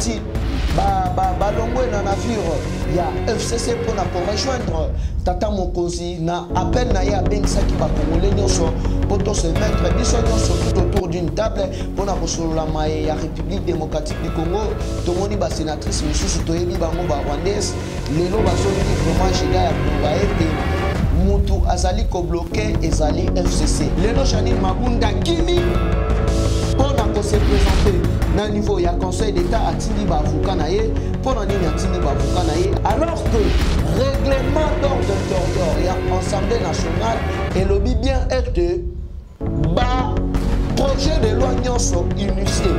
Bakiti, balongwe na navire ya FCC mpona korejoindre tata mokonzi na appel na ye abengisaki bakongole nyonso mpo to se mettre biso nyonso tout autour d'une table mpona kosolola maye ya République démocratique du Congo. Tomoni basénatrice mosusu, toyebi bango, barwandaise, lelo bazongi vraiment giga ya koloba ete mutu azali kobloquer ezali FCC. Lelo Janine Mabunda kimi mpona kose présenter na niveau ya Conseil d'État, atindi baavocat na ye. Mpona nini atindi baavocat na ye alors que règlement d'ordre intérieur ya Assemblée nationale elobi bien ete ba projet de loi nyonso initié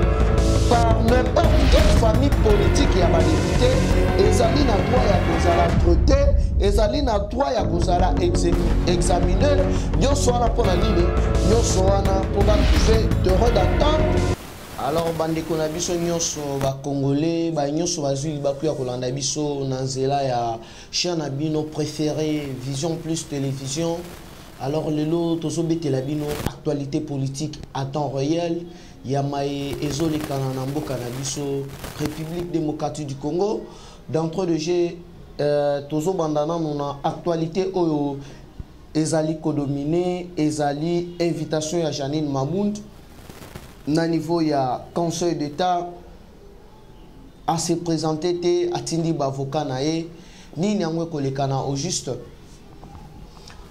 par n'importe quelle famille politique ya badéputé ezali na droit ya kozala traité, ezali na droit ya kozala examiné? Nyonso wana mpona nini? Nyonso wana mpo batrouve terrain d'entente. Alors bandeko na biso nyonso bacongolais, banyonso bazwi libaku ya kolanda biso na nzela ya chaîne na bino préféré, Vision Plus Télévision, alors lelo tozobetela bino actualité politique à temps réel ya maye ezolekana na mboka na biso, République démocratique du Congo. D'entrée de jeu, tozobanda nanu na actualité oyo ezali kodominer, ezali invitation ya Janine Mabund na niveau ya Conseil d'État. Ase présenter te, atindi baavocat na ye. Nini yango ekoleka na au juste?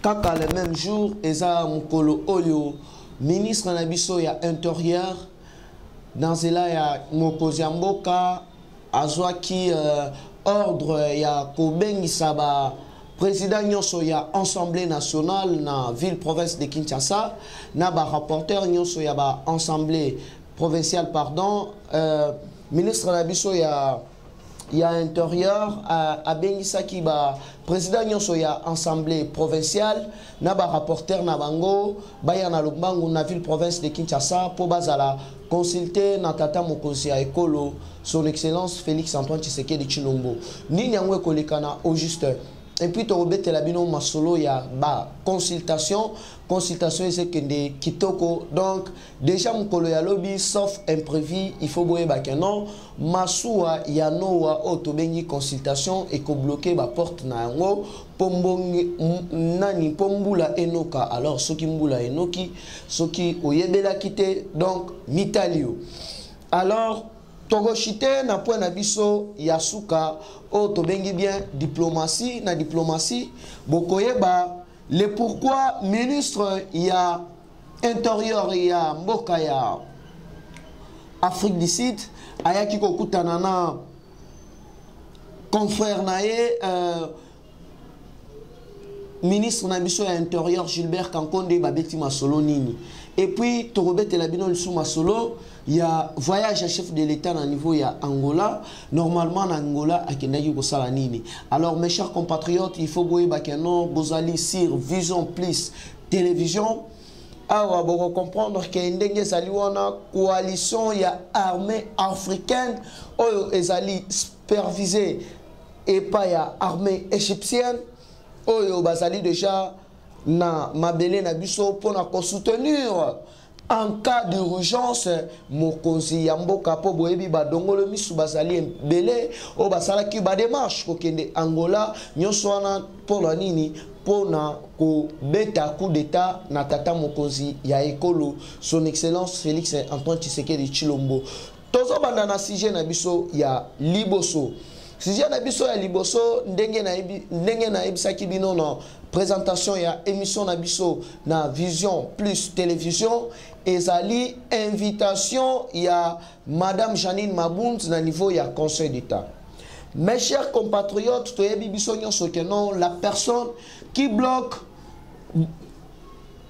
Kaka le même jour, eza mokolo oyo ministre na biso ya Intérieur, na nzela ya mokonzi ya mboka, azwaki ordre ya kobengisa ba président nyonso ya Assemblée nationale na ville province de Kinshasa, na barapporteur nyonso ya ba assemblée provinciale, pardon. Ministre na biso ya Intérieur abengisaki ba président nyonso ya assemblée provinciale na barapporteur na bango, baya na lombangu na ville province de Kinshasa mpo bazala consulté na tata mokonzi ya ekolo, Son Excellence Félix Antoine Tshisekedi Tshilombo. Nini yango ekoleka na au juste? Et puis tokobetela bino masolo ya ba consultation. Consultation ezekende kitoko. Donc déjà mokolo ya lobi, sauf imprévu, il faut boyeba ke non, masuwa ya Noa oyo tobengi consultation ekobloquer baporte na yango mpo mbonge nani, mpo mbula enoka. Alors soki mbula enoki, soki oyebelaki te, donc mitali yo. Alors tokoshite na point na biso ya suka oyo tobengi bien diplomatie. Na diplomatie, bokoyeba le pourquoi ministre ya Intérieur ya mboka ya Afrique du Sud ayaki kokutana na confrère na ye, ministre na biso ya Intérieur Gilbert Kankonde. Babeti masolo nini? Et puis tokobetela bino lisusu masolo ya voyage ya chef de l'État na niveau ya Angola. Normalement na Angola akendaki kosala nini? Alors mes chers compatriotes, il faut boyeba ke non, bozali sur Vision Plus Télévision. Awa bokocomprendre ke ndenge ezali wana, coalition ya armée africaine oyo ezali supervisé epai ya armée égyptienne, oyo bazali déjà na mabele na biso mpona kosoutenir en cas d'urgence mokonzi ya mboka, mpo boyebi badongolo misu bazali ebele oyo basalaki badémarche kokende Angola. Nyonso wana mpona nini? Mpona kobeta coup d'État na tata mokonzi ya ekolo, Son Excellence Félix Antoine Tshisekedi Tshilombo. Tozobanda na sujet na biso ya liboso. Sujet na biso ya liboso, ndenge nayebisaki bino na présentation ya émission na biso na Vision Plus Télévision, ezali invitation ya Madame Janine Mabund na niveau ya Conseil d'État. Mes chers compatriotes, toyebi biso nyonso ke non, la personne qui bloque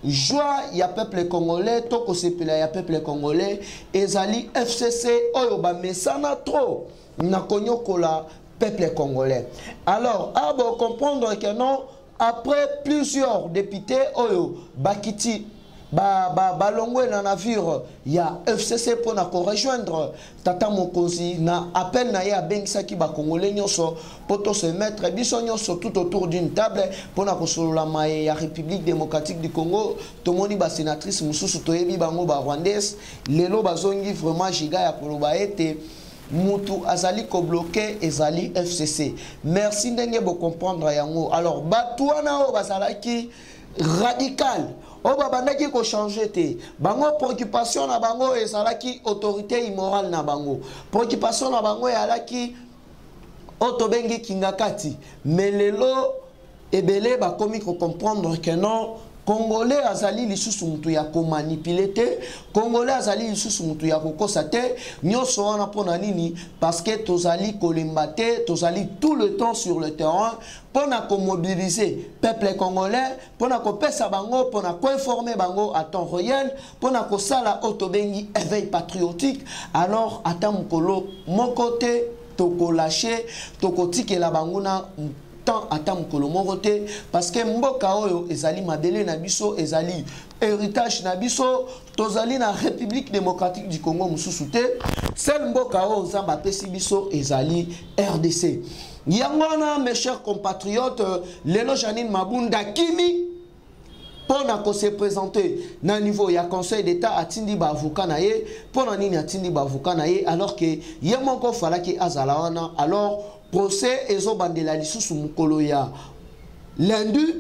joie ya peuple congolais to kosepela ya peuple congolais ezali FCC, oyo bamesana trop na konyokola peuple congolais. Alors abo comprendre que non, après plusieurs députés oyo bakiti, balongwe na navire ya FCC mpona korejoindre tata mokonzi na appel na ye abengisaki bakongole nyonso mpo to se mettre biso nyonso tout autour d'une table mpona kosolola maye ya République démocratique du Congo. Tomoni basénatrice mosusu, toyebi bango, barwandaise, lelo bazongi vraiment giga ya koloba ete Mutu azali kobloquer ezali FCC. Merci ndenge bocomprendre yango. Alors bato wana oyo bazalaki radical, oyo babandaki kochanger te, bango préoccupation na bango ezalaki autorité immorale na bango, préoccupation na bango ezalaki oyo tobengi Kingakati. Mais lelo ebele bakomi kocomprendre que non, Congolais azali lisusu mutu ya komanipuler te, Congolais azali lisusu mutu ya kokosa te. Nyonso wana mpona nini? Parce que tozali kolemba te, tozali tout le temps sur le terrain mpona komobiliser peuple congolais, mpona kopesa bango, mpona koinformer bango à temps réel, mpona kosala oyo tobengi éveil patriotique. Alors ata mokolo moko te tokolâcher, tokotikela bango na temps ata mokolo moko te, parce que mboka oyo ezali mabele na biso, ezali héritage na biso. Tozali na République démocratique du Congo mosusu te. Seul mboka oyo Nzambe apesi biso ezali RDC. Yango wana, mes chers compatriotes, lelo Janine Mabunda kimi mpo na kose présenter na niveau ya Conseil d'État. Atindi baavocat na ye. Mpo na nini atindi baavocat na ye alors que ye moko falaki azala wana? Alors procès ezobandela lisusu mokolo ya lundi.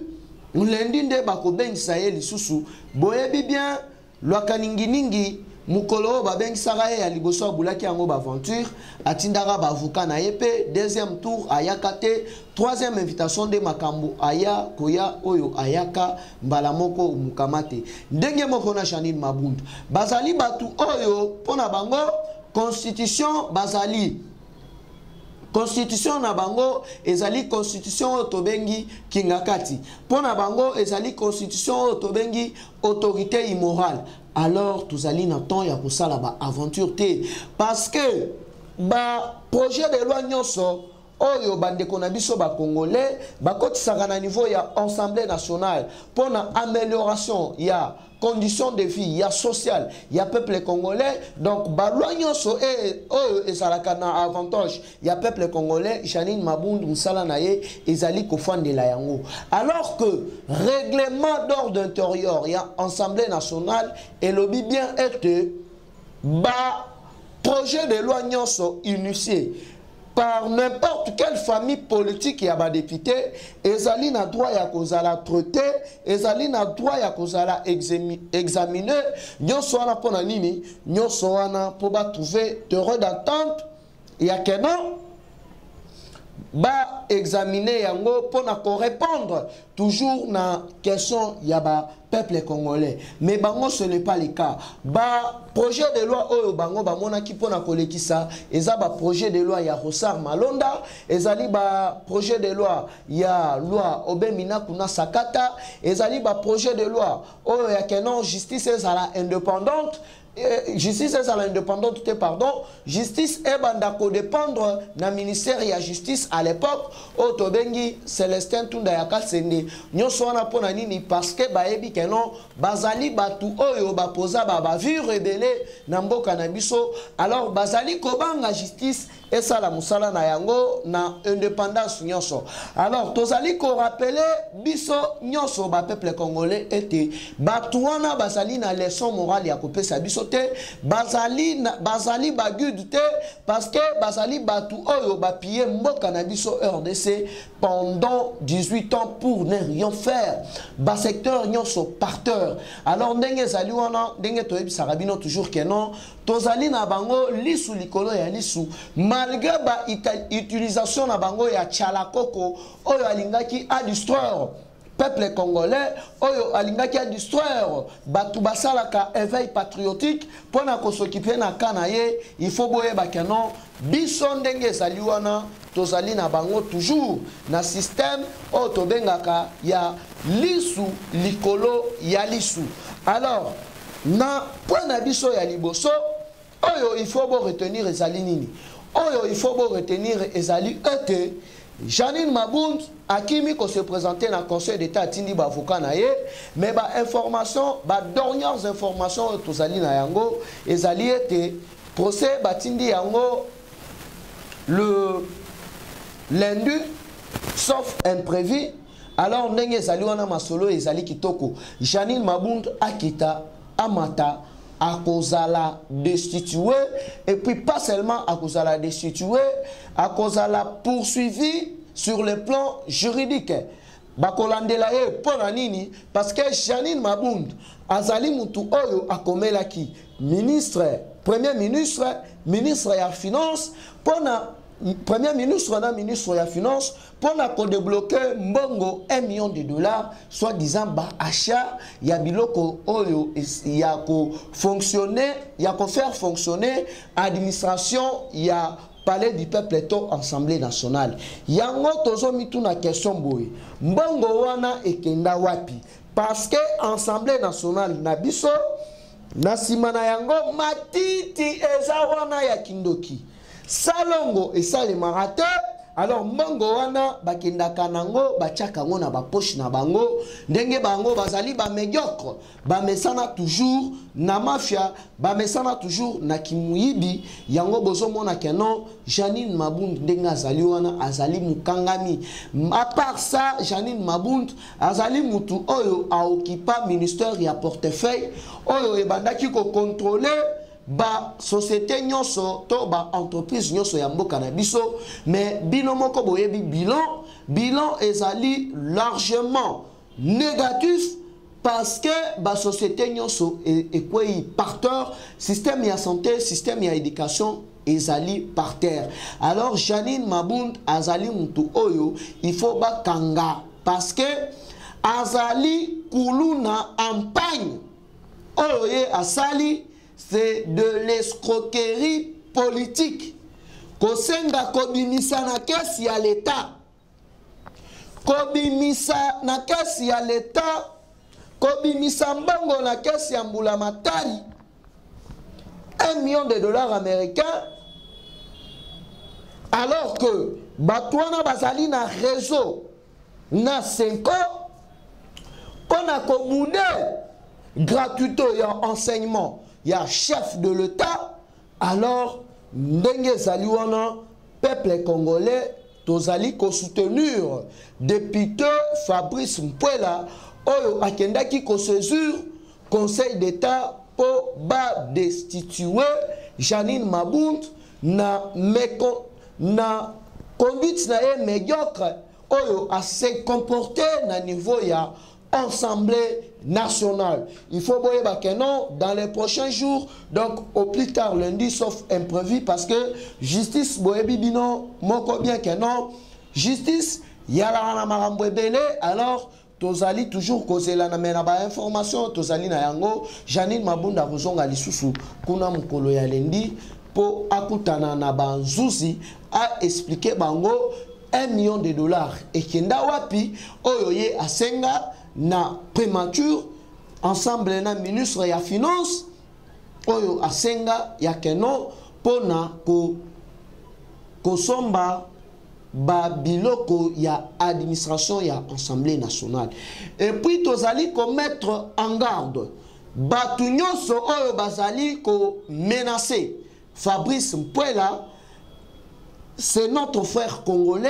Lundi nde bakobengisa ye lisusu. Boyebi bien lwaka ninginingi, mokolo oyo babengisaka ye ya liboso, abulaki yango baaventure, atindaka baavocat na ye mpe deuxième tour ayaka te. Troisième invitation nde makambo aya koya oyo ayaka mbala moko mokama te. Ndenge moko na Janine Mabunda, bazali bato oyo mpo na bango constitution, bazali constitution na bango ezali constitution oyo tobengi Kingakati, mpo na bango ezali constitution oyo tobengi autorité immorale. Alors tozali na temps ya kosala baaventure te, parce que baprojet de loi nyonso oyo bandeko na biso bacongolais bakotisaka na niveau ya Assemblée nationale mpo na amélioration ya condition de vie ya sociale ya peuple congolais, donc baloi nyonso oyo ezalaka na avantage ya peuple congolais, Janine Mabundu mosala na ye ezali kofandela yango. Alors que règlement d'ordre intérieur ya Assemblée nationale elobi bien ete ba projet de loi nyonso initié par n'importe quelle famille politique ya badéputé ezali na droit ya kozala traité, ezali na droit ya kozala examiné. Nyonso wana mpo na nini? Nyonso wana mpo batrouver terrain d'entente ya que non, baexaminer yango mpona korépondre toujours na question ya bapeuple congolais. Mais bango, ce n'est pas le cas. Baprojet de loi oyo bango bamonaki mpona kolekisa eza baprojet de loi ya Ronsard Malonda, ezali baprojet de loi ya loi Aubin Minaku na Sakata, ezali baprojet de loi oyo ya que non, justice ezala indépendante, justice ezala indépendante te, pardon, justice ebanda kodépendre na ministère ya Justice à l'époque oyo tobengi Célestin Tunda ya Kasende. Nyonso wana mpo na nini? Parce que bayebi que non, bazali bato oyo bapoza babavure ebele na mboka na biso. Alors bazali kobanga justice esala mosala na yango na indépendance nyonso. Alors tozali korappeler biso nyonso bapeuple congolais ete bato wana bazali na leçon morale ya kopesa biso te, bazali baguide te, parce que bazali bato oyo bapiller mboka na biso RDC pendant 18 ans pour ne rien faire, basecteur nyonso par terre. Alors ndenge ezali wana, ndenge toyebisaka bino toujours que non, tozali na bango lisu likolo ya lisu, malgré bautilisation na bango ya tchalakoko oyo alingaki adistraire peuple congolais, oyo alingaki adistraire bato basalaka éveil patriotique mpona kos'occuper na ka na ye. Il faut boyeba que non, biso ndenge ezali wana, tozali na bango toujours na système oyo tobengaka ya lisu likolo ya lisu. Alors na point na biso ya liboso oyo il faut bo retenir ezali nini? Oyo il faut bo retenir ezali ete Janine Mabund akimi kose présenter na Conseil d'État, atindi baavocat na ye. Mais bainformation, badernières informations oyo tozali na yango ezali ete procès batindi yango le lundi, sauf imprévu. Alors ndenge ezali wana, masolo ezali kitoko. Janine Mabund akita amata. Akozala destitué, et puis pas seulement akozala destitué, akozala poursuivi sur le plan juridique. Bakolandela ye mpo na nini? Parce que Janine Mabund azali mutu oyo akomelaki ministre, premier ministre, ministre ya finance, mpo na premier ministre na ministre ya finance, mpo na kodébloquer mbongo 1 million de dollars, soi-disant ba achat ya biloko oyo ya kofonctionner, ya kofaire fonctionner administration ya Palais du Peuple to Assemblée nationale. Yango tozomituna question boye: mbongo wana ekenda wapi? Parce que Assemblée nationale na biso, na nsima na yango matiti eza wana ya kindoki, salongo esalemaka te. Alors mbongo wana bakendaka nango, batiaka yango na bapoche na bango. Ndenge bango bazali bamédiocre, bamesana toujours na mafia, bamesana toujours na kimuyibi. Yango bozomona ke non, Janine Mabund ndenge azali wana, azali mokangami. À part ça, Janine Mabund azali mutu oyo aokipa ministère ya portefeuille oyo ebandaki kocontrôler basociété nyonso to baentreprise nyonso ya mboka na biso. Mais bino moko boyebi bilan. Bilan ezali largement négatif, parce que basociété nyonso ekwei par terre, système ya santé, système ya éducation ezali par terre. Alors Janine Mabund azali mutu oyo il faut bakanga, parce que azali kuluna en pagne. Oyo ye asali, c'est de l'escroquerie politique. Kosenga kobimisa na caisse ya l'État, kobimisa na caisse ya l'État, kobimisa mbongo na caisse ya mbula matari, 1 million de dollars américains, alors que bato wana bazali na réseau na 5 ans mpo na kobouder gratuité ya enseignement ya chef de l'État. Alors ndenge ezali wana, peuple congolais, tozali kosoutenir député Fabrice Mpwela oyo akendaki kosaisir Conseil d'État mpo badestituer Janine Mabund na conduite na ye médiocre oyo ase comporté na niveau ya Assemblée nationale. Il faut boyeba que non, dans les prochains jours, donc au plus tard lundi, sauf imprévu, parce que justice, boyebi bino moko bien que non, justice yalaka na makambo ebele. Alors tozali toujours kozela na me na bainformation tozali na yango, Janine Mabunda kozonga lisusu kuna mokolo ya lundi mpo akutana na banzuzi, aexpliquer bango 1 million de dollars ekenda wapi, oyo ye asenga na primature ensemble na ministre ya finance, oyo asenga ya keno mpona kosomba babiloko ya administration ya Assemblée nationale. Et puis tozali komettre en garde bato nyonso oyo bazali komenacer Fabrice Mpwela. C'est notre frère congolais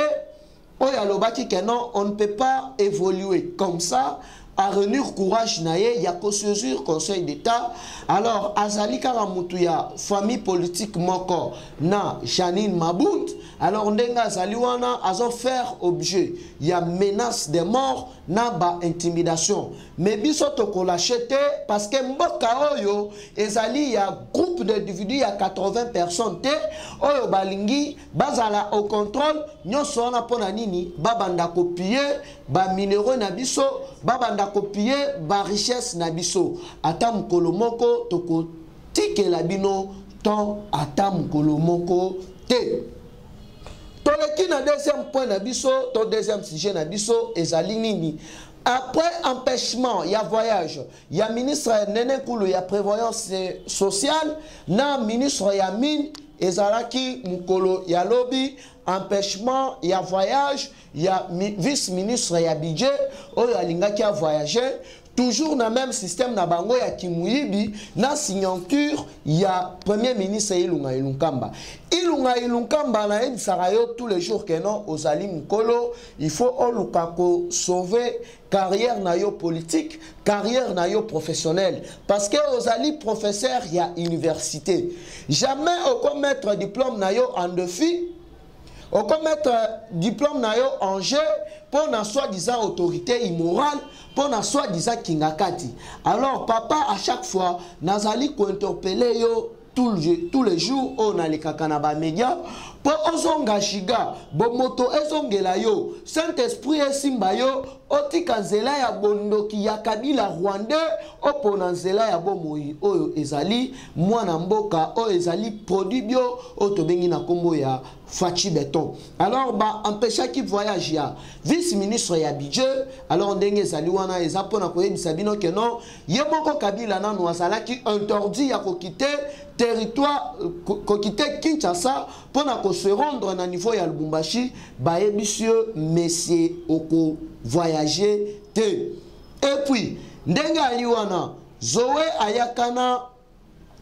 oyo alobaki que non, on ne peut pas évoluer comme ça, à réunir courage na ye ya kosaisir Conseil d'État. Alors azali kaka mutu ya famille politique moko na Janine Mabund. Alors ndenge azali wana, azofaire objet ya menace de mort na baintimidation, mais biso tokolâcher te, parce que mboka oyo ezali ya groupe d'individu ya 80 personnes te oyo balingi bazala au contrôle nyonso wana. Mpo na nini babanda kopiller baminéraux na biso, babanda kopiller barichesse na biso? Ata mokolo moko tokotikela bino to ata mokolo moko te. Toleki na deuxième point na biso to deuxième sujet na biso ezali nini? Après empêchement ya voyage ya ministre Nene Nkulu ya prévoyance sociale na ministre ya mine, ezalaki mokolo ya lobi. empêchement ya voyage ya vice ministre ya budget oyo alingaki a voyager, toujours na même système na bango ya kimuyibi, na signature ya premier ministre Ilunga Ilunkamba. Ilunga Ilunkamba, nayebisaka yo tous les jours que non, ozali mokolo, il faut oluka kosauver carrière na yo politique, carrière na yo professionnelle, parce que ozali professeur ya université. Jamais okomettre diplôme na yo en défi, okomettre diplôme na yo en jeu mpo na soi-disant autorité immorale, mpo na soi-disant Kingakati. Alors papa, à chaque fois nazali kointerpeller yo tous les jours oyo nalekaka na bamédia, mpo ozonga giga bomoto, ezongela yo, Saint Esprit esimba yo, otika nzela ya bondoki ya Kabila rwandais, opona nzela ya bomoi oyo ezali mwana mboka, oyo ezali produit bio, oyo tobengi na nkombo ya Fatshi Béton. Alors baempêchaki voyage ya vice ministre ya budget. Alors ndenge ezali wana, eza mpona koyebisa bino ke non, ye moko Kabila nanu azalaki interdit ya koquitter territoire, koquitter Kinshasa mpona kose rendre na niveau ya Lubumbashi. Bayebisi yo: monsieur, okovoyage te. Et puis ndenge ali wana, Zoe ayaka na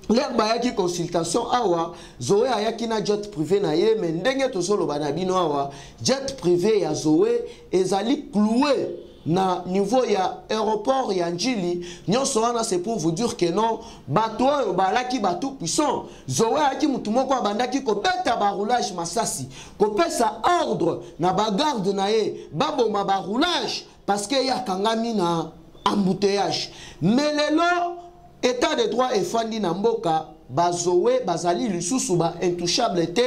l'heure bayaki consultation awa, Zoe ayaki na jet privé na ye. Me ndenge tozoloba na bino awa, jet privé ya Zoe ezali cloué na niveau ya aéroport ya Njili. Nyonso wana, c'est pour vous dire que non, bato oyo balaki bato puissant. Zoe ayaki mutu moko abandaki kobeta baroulage masasi, kopesa ordre na bagarde na ye baboma baroulage, parce que ye akangami na embouteillage. Mais lelo état de droit efandi na mboka, bazowe bazali lisusu baintouchable te.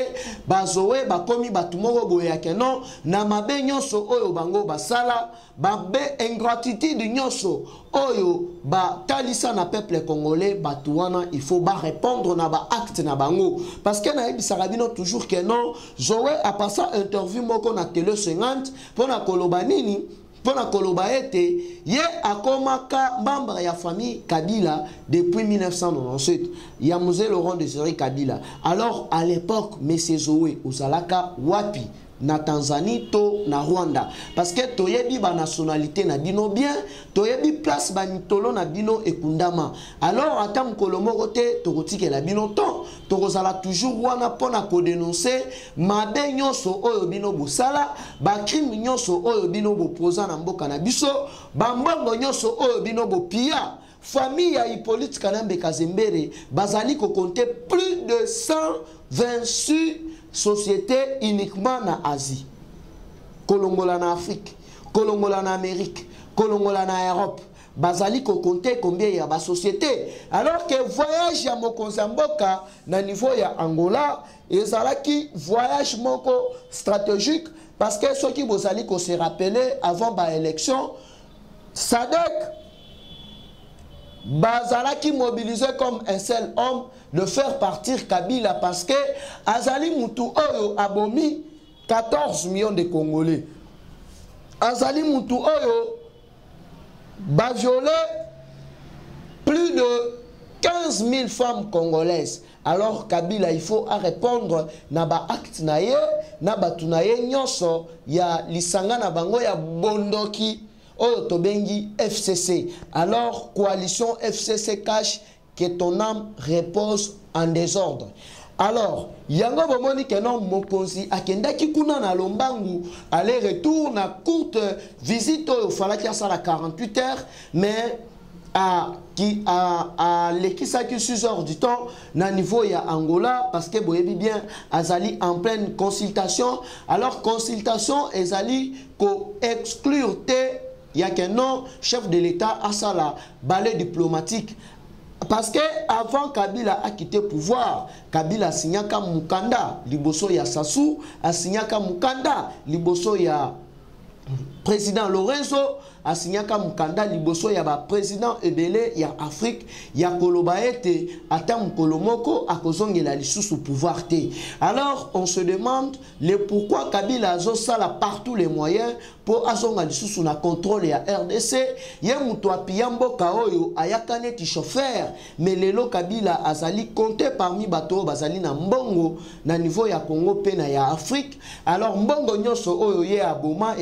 Bazowe bakomi bato moko boye yake non, na mabe nyonso oyo bango basala, babe ingratitude nyonso oyo batalisa na peuple congolais, bato wana il faut barépondre na baacte na bango. Parce que nayebisaka bino toujours ke non, Zoe apasa interview moko na Télé 50 mpona koloba nini? Mpona koloba ete ye akomaka membre ya famille Kabila depuis 1997, ya Mzee Laurent Désiré Kabila. Alors à l'époque, monsieur Zoé, ozalaka wapi? Na Tanzanie to na Rwanda? Parce que toyebi banationalité na bino bien, toyebi place bamitolo na bino ekundama. Alors ata mokolo moko te tokotikela bino temps, tokozala toujours wana mpona kodénoncer mabe nyonso oyo bino bosala, bacrime nyonso oyo bino bopoza na mboka na biso, bambongo nyonso oyo bino bopia. Famille ya Hippolyte Kanambe Kazembere bazali kocompter plus de 126 sociétés uniquement na Asie, kolongola na Afrique, kolongola na Amérique, kolongola na Europe. Bazali kocompter combien ya basociété? Alors que voyage ya mokonzi ya mboka na niveau ya Angola ezalaki voyage moko stratégique, parce que soki bozali kose rappeler, avant baélection, SADC bazalaki mobilisé comme un seul homme de faire partir Kabila, parce que azali mutu oyo abomi 14 millions de Congolais, azali mutu oyo baviolé plus de 15 000 femmes congolaises. Alors Kabila, il faut à répondre na baacte na ye, na bato na ye nyonso ya lisanga na bango ya bondoki oyo tobengi FCC. Alors coalition FCC CACH, que ton âme repose en désordre. Alors yango bomoni ke non, mokonzi akendaki kuna na lombangu, aller retour na courte visite oyo falaki asala 48 heures, mais alekisaki 6 heures du temps na niveau ya Angola, parce que boyebi bien, azali en pleine consultation. Alors consultation ezali ko-exclure te ya ke non, chef de l'État asala balai diplomatique. Parce que avant Kabila a quitté pouvoir, Kabila asignaka mukanda liboso ya Sassou, asignaka mukanda liboso ya président Lorenzo. asignaka mokanda liboso ya ba président ebele ya Afrique ya koloba ete ata mokolo moko akozongela lisusu pouvoir te. Alors on se demande le pourquoi Kabila azosala partout les moyens mpo azonga lisusu na contrôle ya RDC. Ye moto apiya mboka oyo, ayaka neti chauffeur, mais lelo Kabila azali compté parmi bato oyo bazali na mbongo na niveau ya Congo mpe na ya Afrique. Alors mbongo nyonso oyo ye aboma,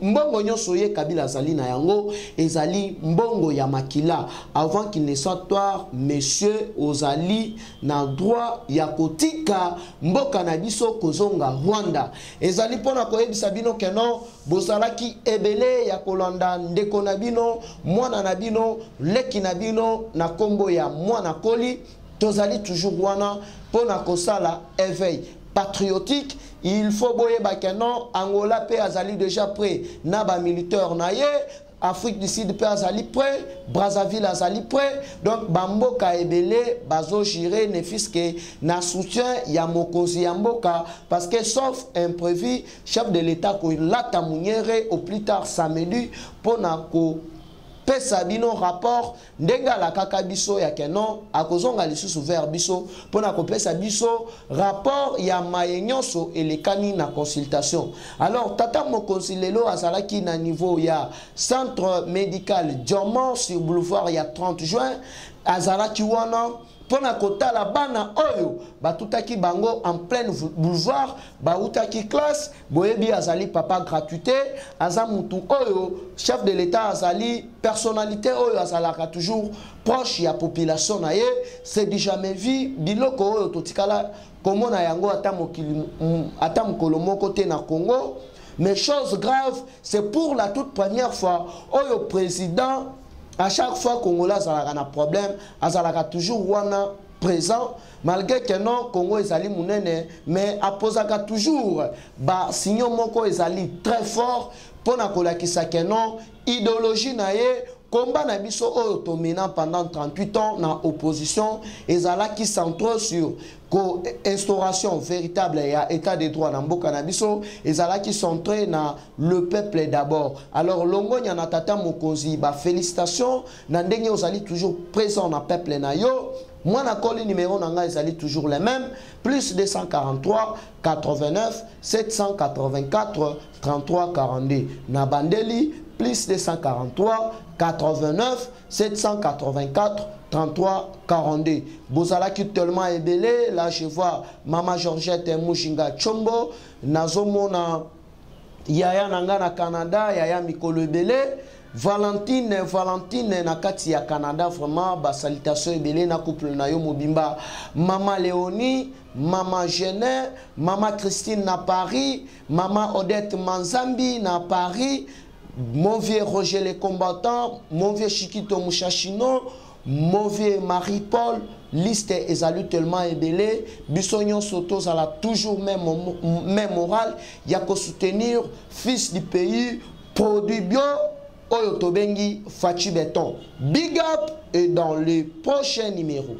mbongo nyonso ye Kabila azali na yango, ezali mbongo ya makila. Avant qu'il ne soit tard, monsieur, ozali na droit ya kotika mboka na biso, kozonga Rwanda. Ezali mpona koyebisa bino que non, bozalaki ebele ya kolanda ndeko na bino, mwana na bino, leki na bino na nkombo ya Mwana Koli. Tozali toujours wana mpona kosala éveil patriotique. Il faut boyeba que non, Angola mpe azali déjà prêt na bamilitaire na ye, Afrique du Sud mpe azali prêt, Brazzaville azali prêt. Donc bamboka ebele bazogire, ne fût-ce que na soutien ya mokonzi ya mboka, parce que sauf imprévu, chef de l'État kolata munyere au plus tard samedi mpona ko pesa bino rapport ndenge alakaka biso ya que non, akozonga lisusu vers biso mpona kopesa biso rapport ya maye nyonso elekani na consultation. Alors tata mokonzi lelo azalaki na niveau ya centre médical Diamant sur boulevard ya 30 juin. Azalaki wana mpona kotala bana oyo batutaki bango en pleine boulevard, bautaki classe. Boyebi, azali papa gratuité, aza mutu oyo, chef de l'État azali personnalité oyo azalaka toujours proche ya population na ye. C'est du jamais vu, biloko oyo totikala komona yango ata mokili, ata mokolo moko te na Congo. Mais chose grave, c'est pour la toute première fois oyo président, à chaque fois Congolais azalaka na problème, azalaka toujours wana présent, malgré que non, Congo ezali monene, mais apozaka toujours basignaux moko ezali très fort mpona kolakisa que non, idéologie na ye, combat na biso oyo tomena pendant 38 ans na opposition ezalaki centré sur ko instauration véritable ya état de droit na mboka na biso, ezalaki centré na le peuple d'abord. Alors longonya na tata mokonzi, bafélicitation na ndenge ozali toujours présent na peuple na yo. Mwana koli, numéro na ngai ezali toujours le même, plus 243 89 784 33 42. Na bandeli, plus 243 89 784 33 42. Bozalaki tellement ebele. Là je vois mama Georgette Mushinga Chombo, nazomona yaya na nga na Canada, yaya mikolo ebele, Valentine, Valentine na kati ya Canada. Vraiment basalutation ebele na couple na yo mobimba, mama Léonie, mama Genet, mama Christine na Paris, mama Odette Manzambi na Paris, mon vieux Roger le combattant, mon vieux Chiquito Mouchachino, mon vieux Marie-Paul. Liste ezali tellement ebele. Biso nyonso tozala toujours même moral ya kosoutenir fils du pays, produit bio oyo tobengi Fatshi Béton. Big up et dans le prochain numéro.